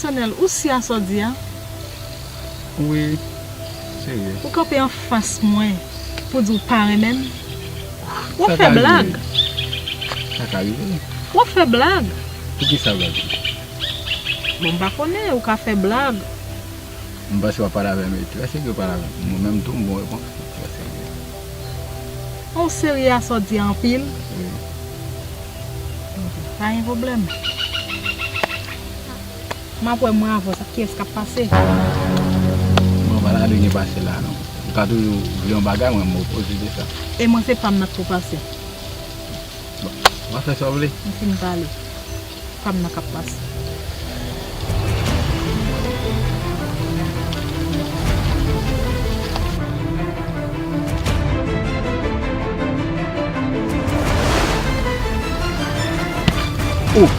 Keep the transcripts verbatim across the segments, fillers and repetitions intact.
Sonèl, ou si a sa w di a? Wi, serye. Ou kanpe anfas mwen pou di w pa renmen m? W ap fè blag. Sa ka rive. W ap fè blag. Poukisa blag? Bon, m pa konnen, ou ka fè blag. M panse w ap pale avè m, e trè serye w pale avè m. Mwen menm tou, m ba w repons, trè serye. Ou serye a sa w di a anpil? Wi. Pa gen pwoblèm. M ap wè mwen avè w sa, kiyès k ap pase? Mwen pa ta dwe gen pase la non. Ou ka toujou vle yon bagay, mwen m opoze de sa. E mwen se pa m nan k pou pase. Bon, w a fè sa w vle. M fin pale. Pa m nan k ap pase. Ou.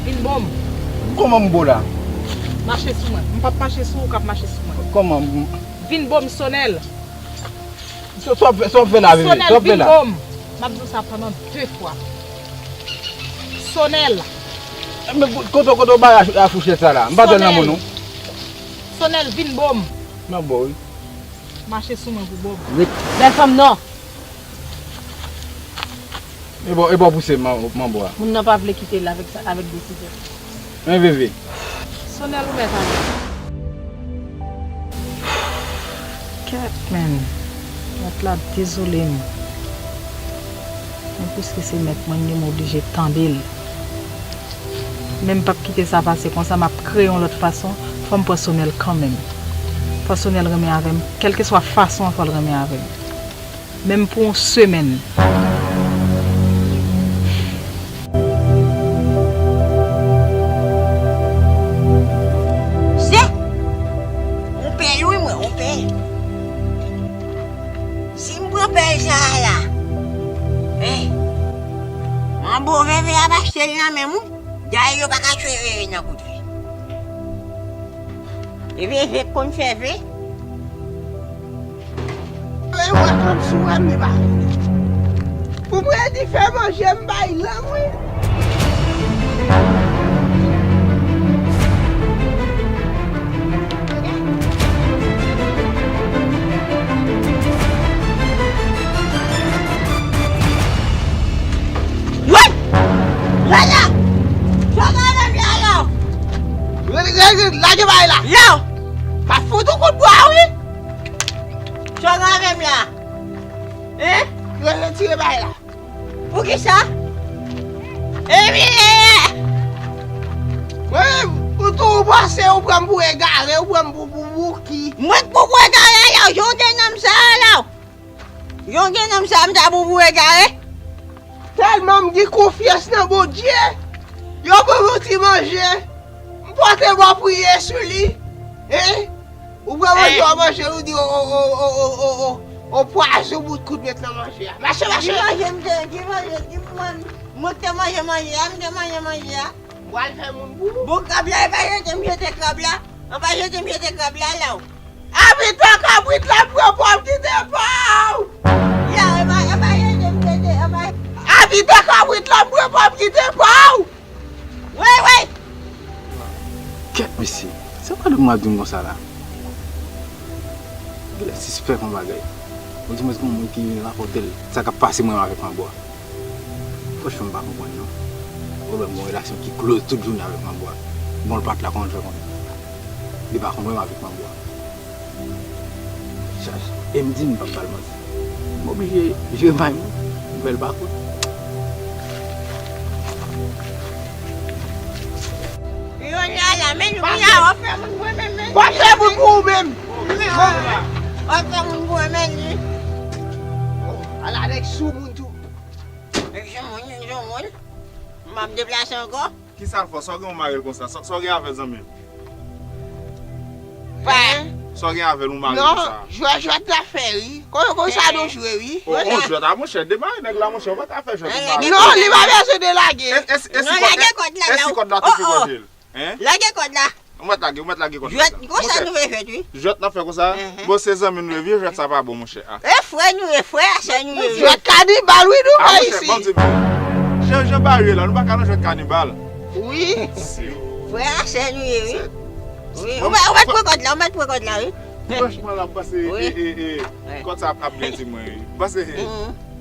Vin bon m. Kòman m bo la? Mache sou mwen. M p ap mache sou ou k ap mache sou mwen. Kòman m. Vin bon m, Sonèl. Sa w ap fè, sa w ap fè la, bebe? Sa w ap fè la? Sonèl, vin bon m. M ap di w sa pandan de fwa. Sonèl. Men kote, kote w bay a, a fouchèt sa la? M pa jwenn nan men w non. Sonèl, vin bon m. M ap ba w wi. Mache sou mwen pou ba w. Bèl fanm non. E bò, e bò pouse m, m ap ba w. Moun nan pa vle kite l avèk sa, avèk desizyon. Men bebe. Sonèl ou mèt ale. Kèt, men. Mèt la dezole m. Men piske se mèt mwen, m oblije tande l. Men m p ap kite sa pase konsa, m ap kreye yon lòt fason, fò m pran Sonèl kanmenm. Fò Sonèl renmen avè m, kèlkeswa fason an, fò l renmen avè m. Menm pou yon semèn. Se yon pèl wi mwen, yon pèl. Si m pran pèl sa a la, en, manbo veve ap achte l nan men m wi. Dayè yo pa ka tchwe veve nan kout ve. E veve k konn fè ve. Mwen wè kòmsi w wè m li pa vini. Pou m redi fè manje m bay lang wi. Woy! Lala! Sa w ka fè m la la? Rele, rele, lage bay la. Yo! Pa fout ou kout bwa wi. Sa w ka fè m la? Hein? Rele tire bay la. Poukisa? Ebyen! Mwen, ou tou ou panse ou pran m pou egare, ou pran m pou, pou bouki. Mwen k pou, pou egare la, jan w gen nanm sa a la. Jan w gen nanm sa a, m ta pou, pou egare. Tèlman m gen konfyans nan Bondye, yo ban m yon ti manje, m pote ba w priye sou li. Hein? Ou pran manje, w ap manje, ou di, o, o, o, pwazon bout kout met nan manje a. Mache, mache. Ki manje m te, ki manje, ki manje, mwen k te manje manje a, m te manje manje a. M pral fè moun pou ou. Bon, krab la, e pa jete m jete krab la. An pa jete m jete krab la, la. Abitan kabrit la pran pa w kite pa w. Ya, e pa, e pa jete m jete, e pa. Abitan kabrit la pran pa w kite pa w. Wi, wi. Kèt mesye, se pa de moun ap di m konsa la. Genlè sispèk yon bagay. Ou di mwen se yon moun ki vin rapòte l sa k ap pase mwen avèk Manbo a. Franchman, m pa konprann non. Ou wè m gon relasyon ki close tout jounen avèk Manbo a. Bon, l pa t la kòman l fè konnen. Li pa konn wè m avèk Manbo a. Chach. E m di m p ap ba l manti. M oblije jwe may mwen. M fè l pa kout. Yon la la, men nou la, w ap fè moun pou mwen menm, men. W ap fè moun pou ou menm. W ap fè moun pou mwen menm, li. Ala nèg sou moun tou. Nèg sou moun, nèg sou moun. M ap deplase ankò. Kisa l fè w? Sa w gen w mare l konsa? Sa, sa w gen avè l zanmi m? Pa. Sa w gen avè l ou mare l konsa? Non, jwèt, jwèt n ap fè wi. Kon, konsa nou jwe wi. O, o, jwèt a monchè, demare nèg la monchè, ou pa ka fè jwèt ou mare l. Non, li pa bezwen de lage. E, e, e si kòd, e, e si kòd la te fè manje l? Hein? Lage kòd la. Ou mèt lage, ou mèt lage kòd la. Jwèt, konsa nou fè jwèt wi. Jwèt n ap fè konsa? Bon, se zanmi nou ye, vye jwèt sa pa bon monchè. E frè nou ye, frè a sè nou ye. Jwèt kanibal wi nou fè isi. Jan, jan bagay ye la, nou pa ka nan jwèt kanibal. Wi. Frè a sè nou ye, wi. Wi, ou mèt, ou mèt pran kòd la, ou mèt pran kòd la, wi. Franchman, la, m panse, e, e, e, kòd sa ap, ap byen di mwen, wi. M panse,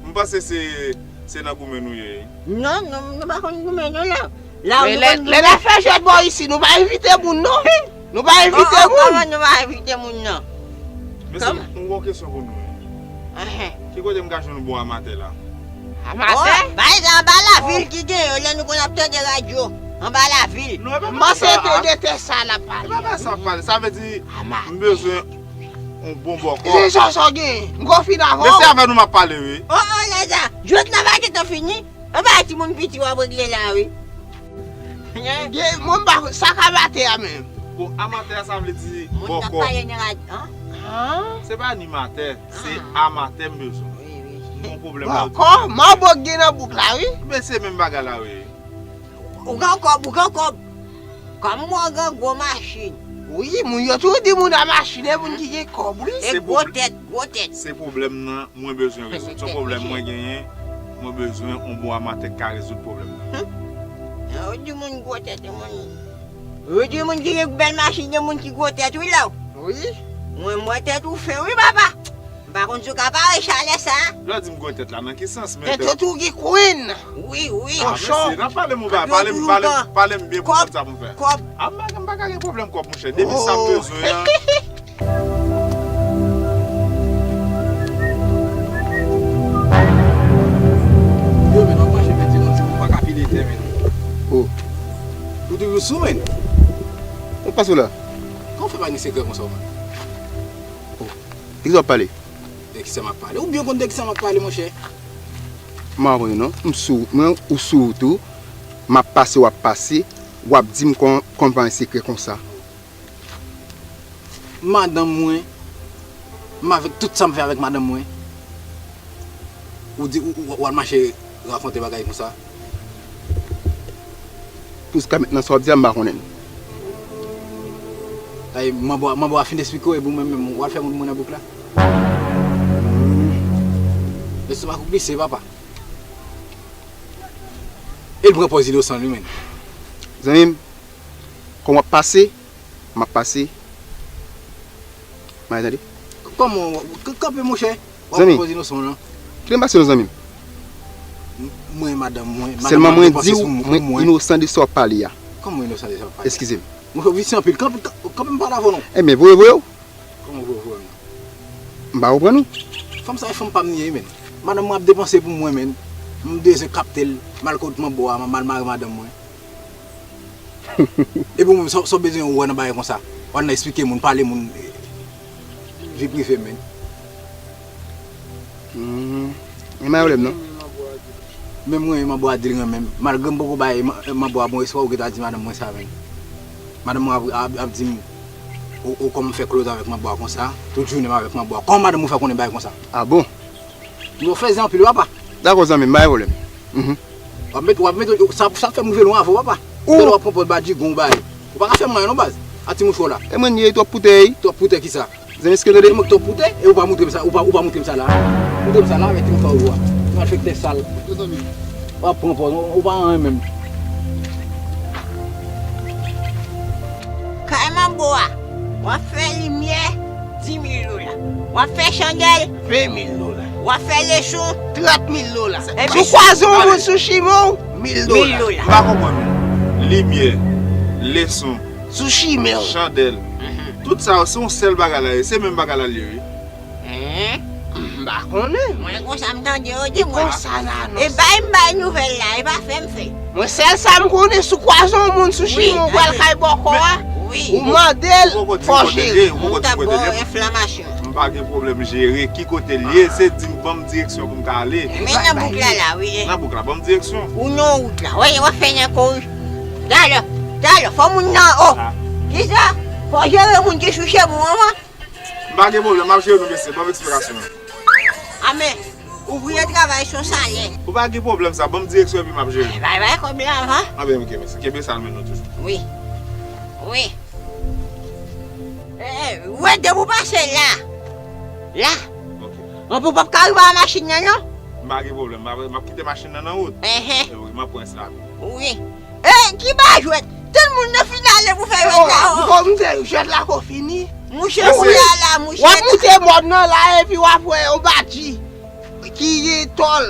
m panse se, se nan goumen nou ye, wi. Non, non, nou pa konn goumen, non, la. La, nou lè, konn lè goumen. Lè n ap fè jwèt bò isi, nou pa envite moun, non. Nou pa envite moun. Oh, oh, kòman nou pa envite moun, non? Mesye, m gen yon kesyon pou nou, wi. Ki kote m ka jwenn bon amatè la? Amatè? Oh, bay la anba lavil ki gen yo, lè nou konn ap tande radyo. Anba lavil. M panse se de tè sa l ap pale. E pa sa w ap pale. Sa vle di, m bezwen yon bon bòkò. Ki jan sa w gen? M konfine avè w. Men se avè nou m ap pale, wi. Oh, oh, Lèza, jwèt la pa gentan fini. E pa timoun piti w ap regle la, wi. Gen, mwen m pa, sa k amatè a menm? Bon, amatè a sa vle di bòkò. Moun k ap pale nan radyo, an? Se pa animatè, se amatè m bezwen. Wi, wi. M gen yon pwoblèm la. Bòkò, manbo k gen nan bouk la, wi. Men se menm bagay la, wi. Ou gen kòb, ou gen kòb. Kòm mwen gen gwo machin. Wi, moun yo toujou di moun a machin, e moun ki gen kòb, wi. E gwo tèt, gwo tèt. Se pwoblèm nan. Mwen bezwen rezoud. Se yon pwoblèm mwen genyen. Mwen bezwen yon bon amatè k ka rezoud pwoblèm nan. Ou di moun gwo tèt, e moun. Ou di moun ki gen bèl machin, gen moun ki gwo tèt, wi, la. Wi. Mwen, m wè tèt ou fen, wi, papa. M pa konn si w ka pare chalè sa. Lè w di m gwo tèt la, nan ki sans, men tèt ou ki queen. Wi, wi. Ah, mesye, n ap pale m, pale m, pale m, pale m byen pou m konn sa pou m fè. Kòb. Ah, m pa, m pa ka gen pwoblèm kòb, monchè. Depi sa m bezwen an. Yo, men, w ap mache pèdi nan ti, ou pa ka pile tè, men. Oh. Ou toujou sou, men. Ou pa sou la. Kòman w fè pa gen sekrè konsa, men? Oh. De ki sa w ap pale? De ki sa m ap pale? Ou byen konn de ki sa m ap pale, monchè. M pa konprann non. M sou, mwen, ou sou tou. M ap pase, w ap pase. W ap di m kòman, kòman pa gen sekrè konsa. Madanm mwen, m avèk tout sa m fè avèk madanm mwen. Ou di, ou, ou, ou al mache rakonte bagay konsa. Pou jiska mentnan, sa w ap di a, m pa konnen. Ay, manbo a, manbo a fin esplike w, epi ou menm, menm, w al fè moun mwen nan bouk la. Lestomak ou glise, papa. E l pran pòz inosan, li menm. Zanmi m, kòman w ap pase, m ap pase. M a tande. Kòman w, k-, kanpe, monchè? W ap pran pòz inosan w lan. Kite m pase non, zanmi m. M-, mwen, madanm mwen, madanm mwen ap depanse sou mwen. Sèlman mwen di w, mwen inosan de sa w ap pale a. Kòman w inosan de sa w ap pale a? Eskize m. Monchè, w visye anpil. Kanpe, ka-, kanpe m pale avè w non. Enben, voye, voye w. Kòman voye, voye m nan? M pa konprann ou. Fanm sa e fanm pa m li ye, men. Madanm mwen ap depanse pou mwen, men. M bezwen kapte l, m al kot manbo a, m al mare madanm mwen. Epi ou menm, sa, sa w bezwen wè nan bagay konsa? W al nan esplike moun, pale moun, eh, vi prive m, men. Hmm. E pa pwoblèm non. Menm mwen, manbo a di l renmen m. Malgre m poko bay ma-, manbo a bon respè, ou gentan di madanm mwen sa, men. Madanm mwen ap, ap, ap di m, ou, ou kòman fè close avèk manbo a konsa, tout jounen m avèk manbo a. Kòman madanm ou fè konnen bagay konsa? Ah bon? Nou fèzè anpil, papa. Dakò, zanmi m, pa gen pwoblèm. Mhm. W ap met, w ap met, sa, sa fè m rive lwen avè w, papa. Ou. Talè w ap pran pòz ba Digon ou ba li. Ou pa ka fè m anyen non, baz. A ti mouchwa w la. E mwen, li twòp poutèy. Twòp poutèy kisa? Zanmi, èske w tande? Se mwen k twòp poutèy, e ou pa montre m sa, ou pa, ou pa montre m sa la. Montre m sa la, avèk ti mouchwa w a. Malfektè sal. W ap pran pòz, ou, ou pa anyen menm. Kay manbo a, w ap fè limyè, di mil dola. W ap fè chandèl, ven mil dola. W ap fè leson, trant mil dola. Epi sou kwaze yon moun sou chimen w, mil dola. Mil dola. M pa konprann ou. Limyè, leson, sou chimen w, chandèl. Mhm. Tout sa yo, se yon sèl bagay la ye. Se menm bagay la l ye, wi. Hein? M pa konnen. Mwen konsa m tande yo di mwen. Konsa la non. E bay m bay nouvèl la, e pa fè m fè. Mwen sèl sa m konnen, si w kwaze yon moun sou chimen w, ou pral kay bòkò a, wi, ou mande l, fò w jere. Ou t ap gen enflamasyon. M pa gen pwoblèm jere ki kote l ye, se di m, ban m direksyon pou m ka ale. Men nan bouk la la, wi. Nan bouk la, ban m direksyon. Ou nan wout la, wi, w ap fè nan kouri. Talè, talè, fò moun nan, oh. Kisa? Fò w jere moun ki sou chimen w an. M pa gen pwoblèm, m ap jere nou, mesye. Ban m eksplikasyon an. Amè, ouvriye travay se yon salè. Ou pa gen pwoblèm sa, ban m direksyon epi m ap jere. Bay, bay kòb la avan. Anben, ok, mesye. Kenbe sa nan men nou toujou. Wi. Wi. Eh, eh, wè, depi w pase la. La. Ok. Anpil w p ap ka rive a machin nan, non. M pa gen pwoblèm, m ap, m ap kite machin nan nan wout. Enhen. E wi, m ap pran esklav. Wi. Eh, ki ba jwèt? Tann Moun nan fin ale pou fè jwèt la, o. Kòm se jwèt la ko fini. Mouche, kounya la, mouche. W ap moute mòn nan la, epi w ap wè yon badji ki gen tòl,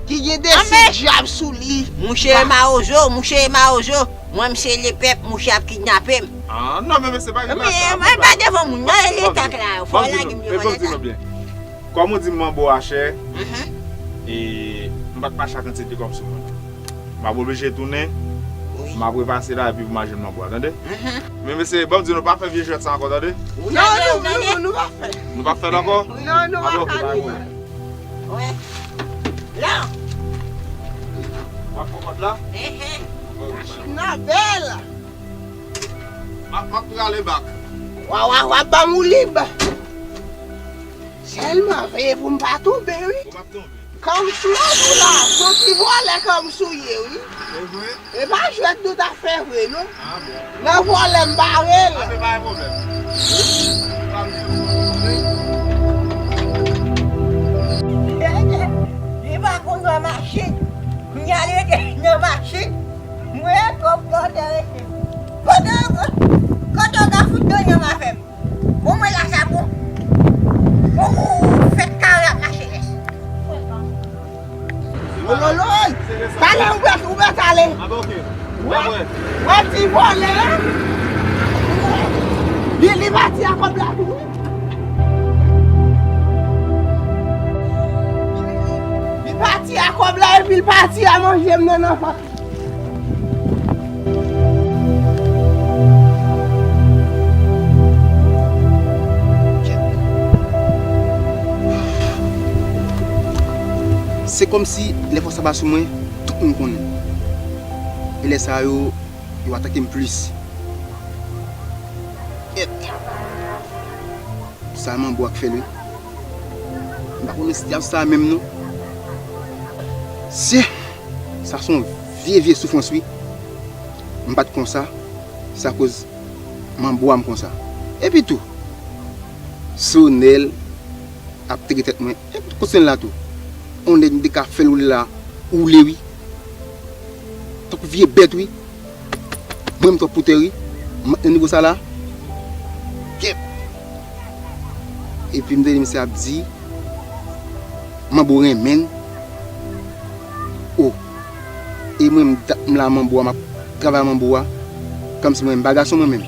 ki gen desen dyab sou li. Mouche mawozo, mouche mawozo. Mwen, m se lepèp, mouche ap kidnape m. Ah, non, men mesye, pa gen bagay sa, men pa devan moun, non, e letak la, fò w lage m devan letak. Kòm ou di m manbo a chè, e m pa t mache ak kantite kòb sou mwen. M ap oblije tounen, m ap repase la epi pou m al jwenn manbo a, tande? Men mesye, ban m di nou pa fè vye jwèt sa ankò, tande? Non, non, non, nou pa fè. Nou pa fè l ankò? Non, nou pa fè. Wè. La. W ap pran kòd la? Machin nan bèl. M ap, m ap prale bak. Wa, wa, wa, ban m ou lib. Sèlman veye pou m pa tonbe, wi. Ou p ap tonbe. Kòm sou yo tou la, son ti vòlè kòm sou ye, wi. Se vre? E pa jwèt nou ta fè vre, non. Ah bon. Nan vòlè m bare l. Ah, men pa gen pwoblèm. Pa m di w, tande? Li pa konn wè machin. Kounya li rete nan machin. Mwen kòm kòtè rete. Kote, kote w ka fout donnen w avè m? Bon, mwen la sa pou, pou fèt kare ap mache lès. Ololoy! Talè ou bèt, ou bèt ale. Wè, wè ti vòlè a. Li, li pati a kòb la tou. Li pati a kòb la epi li pati a manje m nan nan fòt. Se kòmsi lè fòs aba sou mwen, tout moun konnen. E lè sa yo, yo atake m plis. Kèt. Sa manbo a k fè l, wi. M pa konnen si t ap sa menm, non. Se, sa se yon vye, vye soufrans, wi. M pa t konsa. Se akoz manbo a m konsa. Epi tou, Sonèl ap teke tèt mwen. Epi tou, Sonèl la tou. On nèg m te ka fè l woule la, woule, wi. Tankou vye bèt, wi. Mwen menm twòp pou tè, wi. M nan nivo sa la. Kèt. Epi m tande misye ap di, manbo renmen l. O. E mwen menm dat m la manbo a, m ap travay manbo a. Kòmsi mwen menm pa gason mwen menm.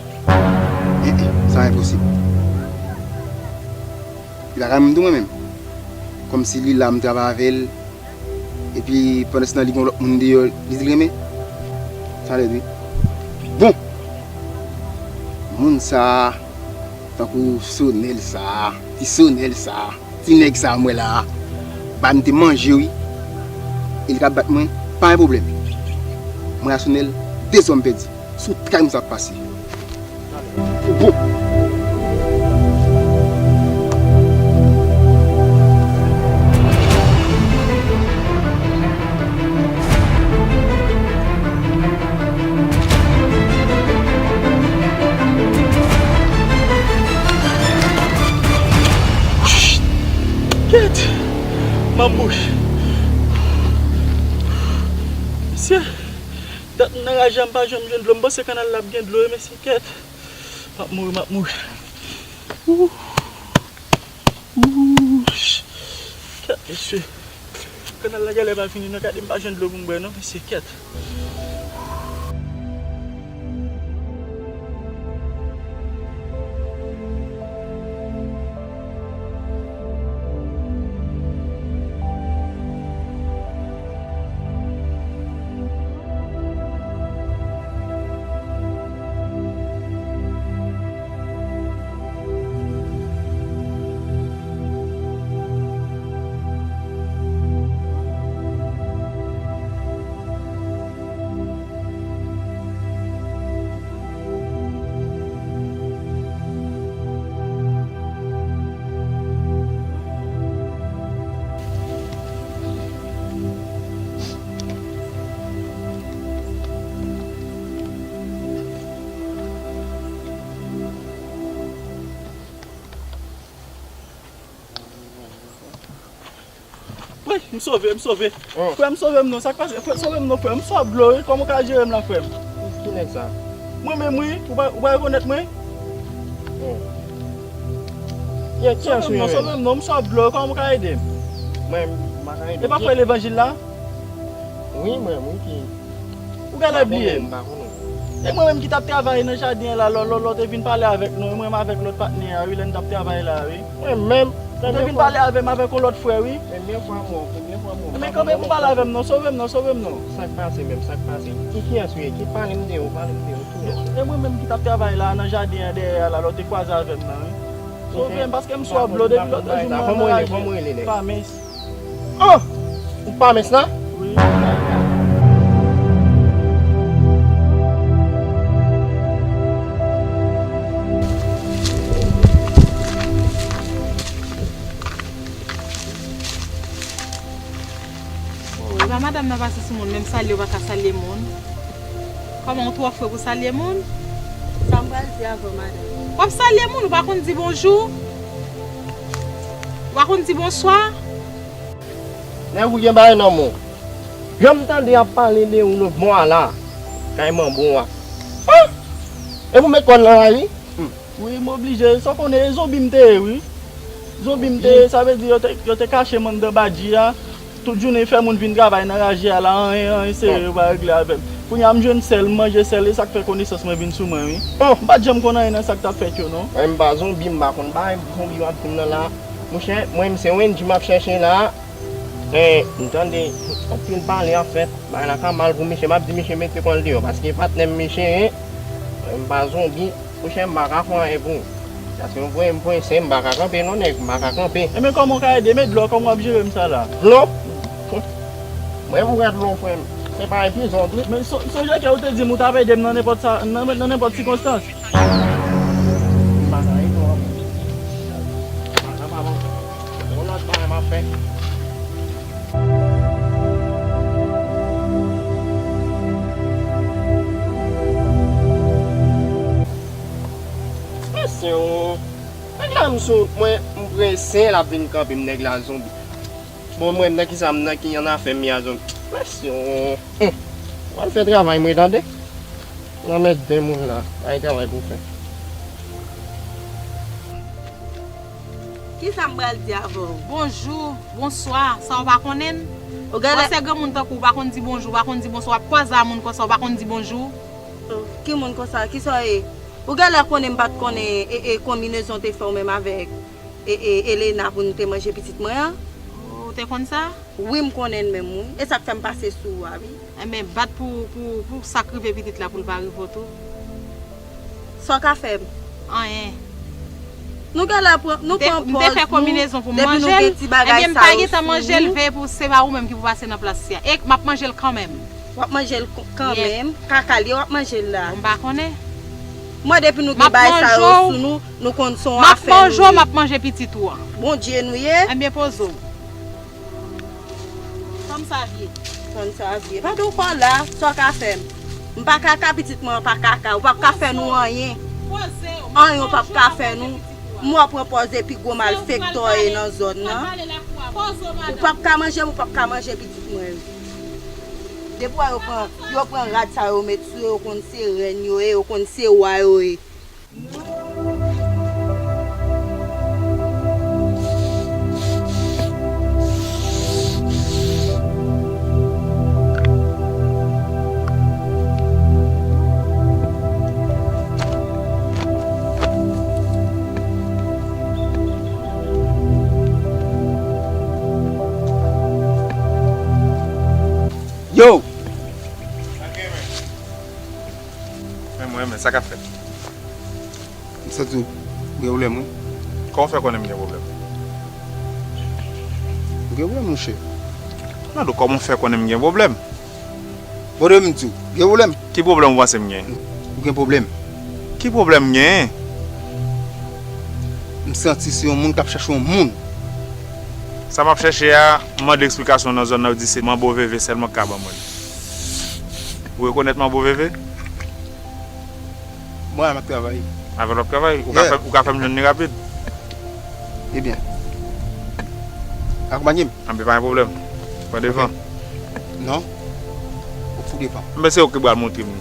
En, en, sa enposib. Li pa ka renmen m tou mwen menm. Kòmsi li la m travay avè l. Epi pandan se tan li gen yon lòt moun deyò, li di l renmen. Sa lèd wi. Bon. Moun sa a, tankou Sonèl sa a, ti Sonèl sa a, ti nèg sa a m wè la a, ba m te manje wi. E li ka bat mwen, pa gen pwoblèm. Mwen a Sonèl, de zòm pèdi. Sou tray m sa ap pase. Bon. Kèt! Manmouch! Mesye, dat m nan raje a, m pa janm jwenn dlo. M panse kannal la ap gen dlo wi, mesye, kèt. M ap mouri, m ap mouri. Ouh. Ouch. Kèt, mesye. Kannal la genlè pa fini non. Gade m pa jwenn dlo pou m bwè non, mesye, kèt. Woy, m sove, m sove. Oh. Frè m, sove m non. Sa k pase? Frè, sove m non, frè m. M sòt dlo wi. Kòman w ka jere m la, frè m? Ki nèg sa? Mwen menm wi, ou pa, ou pa rekonèt mwen? Ki, ki Sove m non, sove m non, m sòt dlo, kòman ou ka ede m? Mwen, m pa ka ede w. E pa frè Levanjil la? Wi, mwen, wi, ki Ou genlè bliye m. E mwen menm ki t ap travay nan jaden an la, lò, lò, lò te vin pale avèk nou, mwen menm avèk lòt patnè a, wi, lè n t ap travay la, wi. Mwen menm, Ou te vin pale avè m avèk yon lòt frè, wi. Premye fwa m wè w, premye fwa m wè w. Men kanpe pou pale avè m non, sove m non, sove m non. Sa k pase menm, sa k pase? Ki, kiyès ou ye? Ki, pale m de ou, pale m de ou tou non. E mwen menm ki t ap travay la, nan jaden an dèyè a la, lè w te kwaze avè m nan, wi. Sove m, paske m sòt dlo depi lòt jou m nan raje. Kòman w rele, kòman w rele, nèg? Famens. Oh! Ou Famens la? Wi. Epa madanm nan pase sou moun, menm salye w pa ka salye moun. Kòman w twò fre pou salye moun? Sa m pral di avè w, madanm. W ap salye moun, ou pa konn di bonjou? Ou pa konn di bonswa? Nèg ou gen bagay nan men w. Jan m tande y ap pale de ou lòt bò a la, kay manbo a. Ah! Epi w met kò w nan lari? Hmm. Wi, m oblije. Sa w konnen, e zonbi m te ye, wi. Zonbi m te ye, sa vle di yo te, yo te kache m anndan badji a. Tout jounen fè moun vin travay nan raje a la, anyen, anyen serye yo pa regle avè m. Kounye a m jwenn sèl, m manje sèl, e sa k fè konesans mwen vin sou mwen, wi. Oh! M pa t janm konn anyen nan sa k t ap fèt yo, non. Mwen, m pa zonbi, m pa konn bagay zonbi w ap di m nan la. Monchè, mwen, m se O N G m ap chèche la. E, m tande anpil pale ap fèt. Bagay la ka mal pou misye. M ap di misye mete kò l deyò, paske patnè m misye ye. Mwen, m pa zonbi. Monchè, m pa ka fè anyen pou ou. Paske m voye m pwen sen, m pa ka kanpe non, nèg, m pa ka kanpe. Ebyen, kòman w ka ede m? E dlo, kòman w ap jere m sa la? Dlo? Mwen, m wè dlo, frè m. Se pa epizòd, wi. Men so-, sonje ke ou te di m ou t ap ede m nan nenpòt sa, nan, nan nenpòt sikonstans. M pa ka ede w ankò. M pa ka, pa bon. Yon lòt bagay m ap fè. Mesye o, nèg la m sou wout mwen, m prese, l ap vin kanpe m, nèg la zonbi. Bon, mwen nan kisa m nan ki annafè m ye a zonbi. Mesye o, hum. Mwen al fè travay mwen tande. Nan mèt de moun la, bay travay pou fè. Kisa m pral di avè w? Bonjou, bonswa, sa w pa konnen? Ou genlè se granmoun tankou w pa konn di bonjou, w pa konn di bonswa, w ap kwaze a moun konsa, w pa konn di bonjou. Oh, ki moun konsa? Kisa w ye? Ou genlè konnen m pa t konnen e, e konbinezon w te fè w menm avèk e, e Elena pou nou te manje pitit mwen an? Ou te konn sa? Wi, m konnen l menm wi. E sa k fè m pase sou ou a wi. Enben, bat pou, pou, pou sa k rive pitit la pou l pa rive w tou. Sa w ka fè m? Anyen. Nou genlè pran, nou pran pòz nou depi nou gen ti bagay sa yo sou nou. Enben, m ta gentan manje l, veye pou se pa ou menm ki pou pase nan plas li a. E m ap manje l kanmenm. W ap manje l kanmenm? Kaka l ye, w ap manje l la. M pa konnen. Mwen, depi nou gen bagay sa yo sou nou, nou konn se yon afè nou ye. M ap manje w, m ap manje pitit ou an. Bondye nou ye. Enben, poze w. Fanm sa vye. Fanm sa vye. Pandan w pa la, sa w ka fè m? M pa kaka, pitit mwen an pa kaka. Ou p ap ka fè nou anyen. Anyen ou p ap ka fè nou. M wè w pran pòz epi gwo malfektè w ye nan zòn nan. Ou p ap ka manje m, ou p ap ka manje pitit mwen yo. Depi w wè yo pran, yo pran rad sa yo met sou yo, yo konn se rèn yo ye, yo konn se wa yo ye. Yo! Men mwen, men sa k ap fèt? M santi w gen pwoblèm, wi. Kòman w fè konnen m gen pwoblèm? Ou gen pwoblèm, monchè. Mande w kòman w fè konnen m gen pwoblèm? Bon, de m di w, gen pwoblèm. Ki pwoblèm ou panse m gen? Ou gen pwoblèm. Ki pwoblèm m genyen? M santi se yon moun k ap chèche yon moun. Sa m ap chèche a, m mande eksplikasyon nan zòn nan, yo di se Manbo Veve sèlman k ka ban mwen li. Ou rekonèt Manbo Veve? Mwen, m ap travay. Avè l w ap travay? Ou ka fè, ou ka fè m jwenn li rapid? Ebyen, akonpanye m. Anben, pa gen pwoblèm. Pran devan. Non. Ou fout devan. Anben, se ou ki pral montre m li.